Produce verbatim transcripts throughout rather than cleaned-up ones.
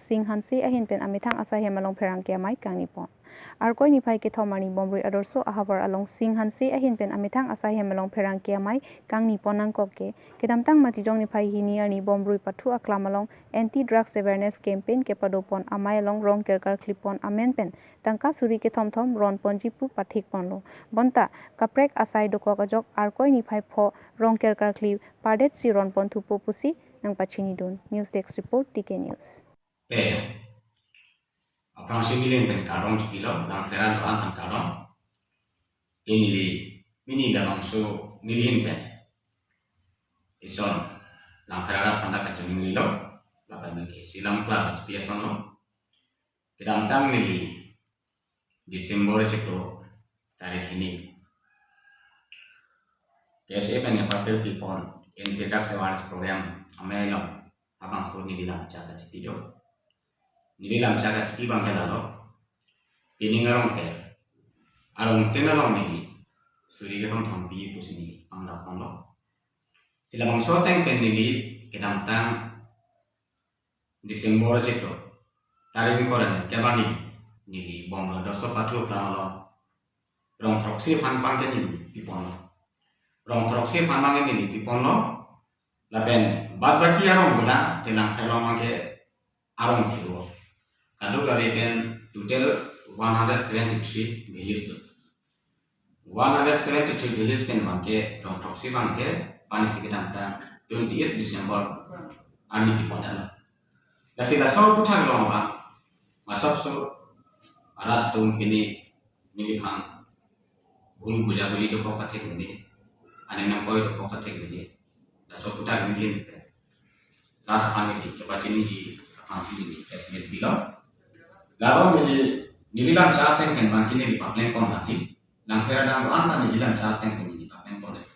Singh Hanse ahin pen amethang asaihem along pherangke amei kangni pon. Arkoi niphai kethom arni Bomrui Adorsho ahavar along Singh Hanse ahin pen amethang asaihem along pherangke amei kangni pon nangkok ke, kedamtang Matijong niphai hini arni Bomrui pathu aklam along Anti Drugs Awareness Campaign kepado pon amei along rong kerkar kli pon amen pen tangka suri kethom thom ron ponji pu pathik ponlo. Bonta kaprek asai dokok ajok Arkoi niphai pho rong kerkar kli pardet si ron pon thupo pusi nangpachini dun. News Desk Report, T K News. Eh, aphrangsi neli ahin pen kardom chipilo, Langpher arat do-an pen kardom. Te neli, pini labangso neli ahin pen ison Langpher arat aphan ta kachiningrilo, lapen ke isi lam klar kachipi asonlo. Kedamtang neli December chiklo tarik hini K S A pen nangpatir pipon Anti Drugs Awareness Program amei along abangso neli lamchak kachipi do. Neli lamchak kachipi abang ke lalo, pining arong ke, arong tin along neli suri kethom thom pi pusi neli pangdak ponlo. Si labangso ateng pen neli kedamtang December chiklo tarik ingkoi ra ni kep arni neli Bomrui Adorsho pathu aklam along rong throksi aphan abang ke neli piponlo. Rong throksi aphan abang ke neli piponlo. Lapen bad baki arong bula te Langpher along abang ke arong thiro. Kadokave pen total one hundred seventy-three villages do. One hundred seventy-three villages pen abang ke rong throksi abang ke pani si kedamtang twenty-eight December arni pipon dalo. Lasi laso aphuthak along abang masapso arat atum pini neliphan bhul bujabuji dokok pathek mene, aning nangkoi dokok pathek mene. Laso aphuthak neli ahin pen rat aphan neli kepachiniji aphansi neli press meet pilo. Lalo neli, neli lamchak ateng pen abang ke neli papleng pon lagi. Langpher arat do-an ta neli lamchak ateng pen neli papleng pon lagi.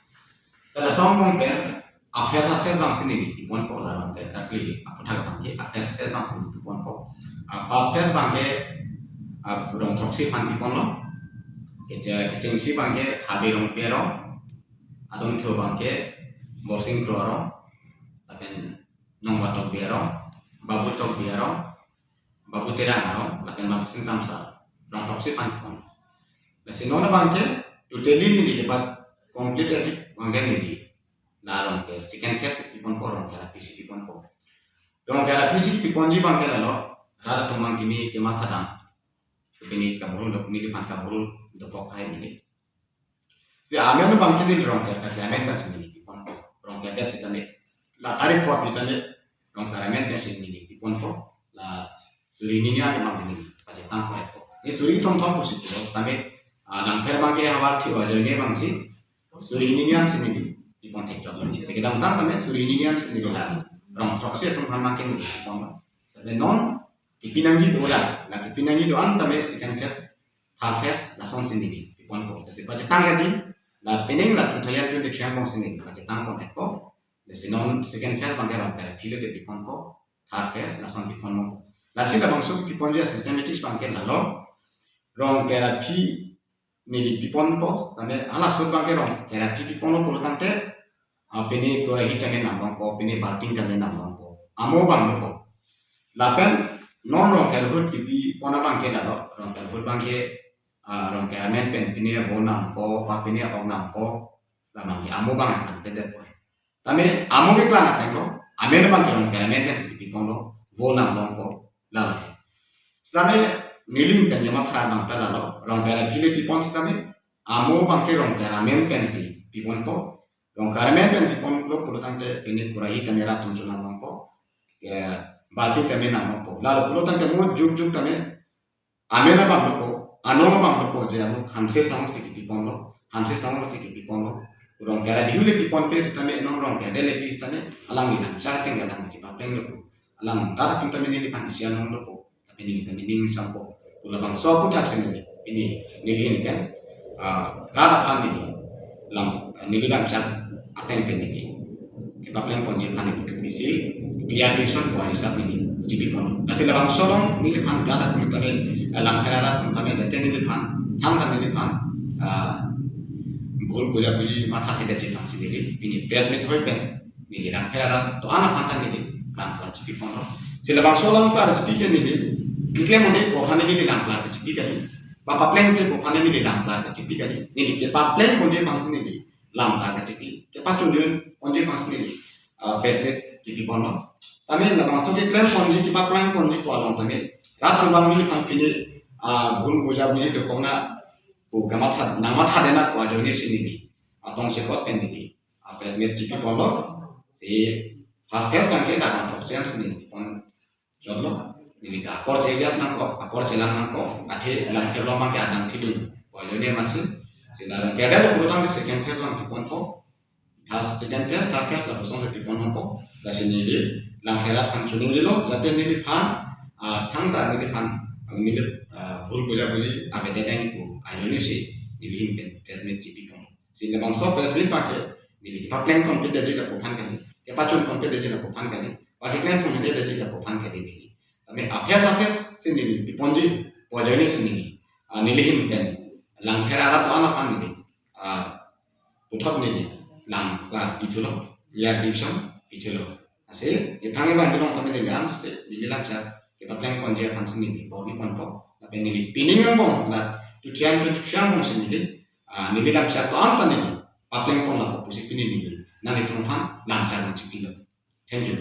Te laso angbong pen a-phase a-phase abangsi neli piponpo, la rong kerkar kli aphuthak abang ke a-phase phase abangsi neli piponpo. A-first phase abang ke, ah, rong throksi aphan piponlo. Keche-, kechengsi abang ke Habe Rongpi arong, adon thu abang ke Borsing Kro arong, lapen Nongba Tokbi arong, Babu Tokbi arong, Babu Terang arong, lapen Babu Sing Kramsa, rong throksi aphan pon. Lasi non abang ke totally neli kepat complete edit abang ke neli la rong ke second phase piponpo, rong ke ra P C piponpo. Rong ke ra P C piponji abang ke lalo, rat atum abang kimi kematha dam. Pini kabhul dok, neliphan kabhul dokok hai neli. Si amen abang ke neli rong ke, kasi amen kan si neli piponpo. Rong ke desi tane, la tarik pot di tane, rong ke amen kan si neli piponpo. La suri hini nian abang neli pachetang ponpo. Ini suri thom thom pusi pulo, tame, ah, Langpher abang ke havar thi ajoine abangsi suri hini nian si neli pipon thekchot lo. Si kedamtang tame suri hini nian si neli la rong throksi atum aphan abang ke neli piponlo. Tame non kipi nangji do la, la kipi nangji do-an tame second phase, third phase lasonsi neli piponpo. Lasi pachetang lagi, la pining la two thousand twenty-three angbong si neli pachetang pon thekpo. Lasi non second phase abang ke rong ke ra P C le piponpo, third phase lason piponpo. Lasi labangso piponji a-systematics abang ke lalo, rong ke ra P C neli piponpo, tame halaso abang ke rong ke ra P C piponlo pulo tangte, ah, pini kurahi tame namlongpo, pini balting tame namlongpo. Amo abang dopo. Lapen non rong ke ra ahut kipipon abang ke lalo, rong ke ra ahut abang ke, ah, rong ke ra amen pen pini vo nampo, pa pini ok nampo, la abang ke amo abang kan te detpo. Tame amo ke klang ateng lo, amen abang ke rong ke ra amen pen si piponlo, vo namlongpo, lalo. Sitame neli ahin pen kematha abang ta lalo, rong ke ra P C le pipon sitame, amo abang ke rong ke ra amen pen si piponpo, rong ke ra amen pen piponlo pulo tangte pini kurahi tame rat atum chonamlongpo, eh, balting tame namlongpo. Lalo pulo tangte mo juk juk tame amen abang dopo, anong abang dopo, je amo Hanse Sangho si kipiponlo, Hanse Sangho si kipiponlo. Rong ke ra Bihu le piponpe sitame, non rong ke ra Dele pi sitame, alang ni lamchak ateng alang ni chipaplenglo pu. Alang rat atum tame neliphan isi anong dopo, tapi neli tame ning sampo. Pu labangso aphuthak si neli, pini neli ahin pen, ah, rat aphan neli lam, neli lamchak ateng pen neli kepapleng ponji aphan neli isi clarification pu ahisap neli chipipon. Lasi labangso along neliphan rat atum tame, eh, Langpher arat atum tame, jate neliphan, thangta neliphan, ah, bhul bujabuji matha thekji aphansi neli pini press meet hoi pen neli Langpher arat do-an aphan ta neli kam klar chipiponlo. Si labangso lam klar chipi ke neli, keklem un-e aphan neli lam klar chipi kali. Ba papleng ke aphan neli lam klar chipi kali. Neli kepapleng ponji aphansi neli lam klar chipi. Kepachunjun ponji aphansi neli, ah, press meet chipi ponlo. Tame labangso keklem ponji, kepapleng ponji pu along tame rat kevang neliphan pini, ah, bhul bujabuji dokokna pu kamatha, nangmatha detna pu ajoine si neli, ah, tongsekot pen neli, ah, press meet chipi ponlo. Si first phase abangke dak abang chokchen si neli pon jotlo. Neli ta apor che-adjust nangkok, apor chelang nangkok, athe langpher along abangke adang thidun pu ajoine amatsi. Si la kedam purutang ke second phase abang chiponpo. First, second phase, third phase lapuson si chiponpo. Lasi neli langpher arat aphan choningri lo, jate neliphan, ah, thangta neliphan, ah, neli, ah, bhul bujabuji avedet nangji pu ajoine si neli ahin pen press meet chipi pon. Si labangso press meet abangke neli kepapleng ponpe detji lapu aphan kali, kepachun ponpe detji lapu aphan kali, ba keklem ponpe detji lapu aphan kali neli. Tame a-phase a-phase si neli piponji pu ajoine si neli, ah, neli ahin pen langpher arat do-an aphan neli, ah, puthot neli lam klar pithulo, clear decision pithulo. Lasi ephrang abang kelong tame neli lam si neli lamchak kepapleng ponji aphansi neli bor-i ponpo. Lapen neli pining angbong la tuthiang ke tuthiang angbong si neli, ah, neli lamchak do-an ta neli papleng pon lapu pusi pini neli nanglitum aphan lamchak nangchipilo. Thank you.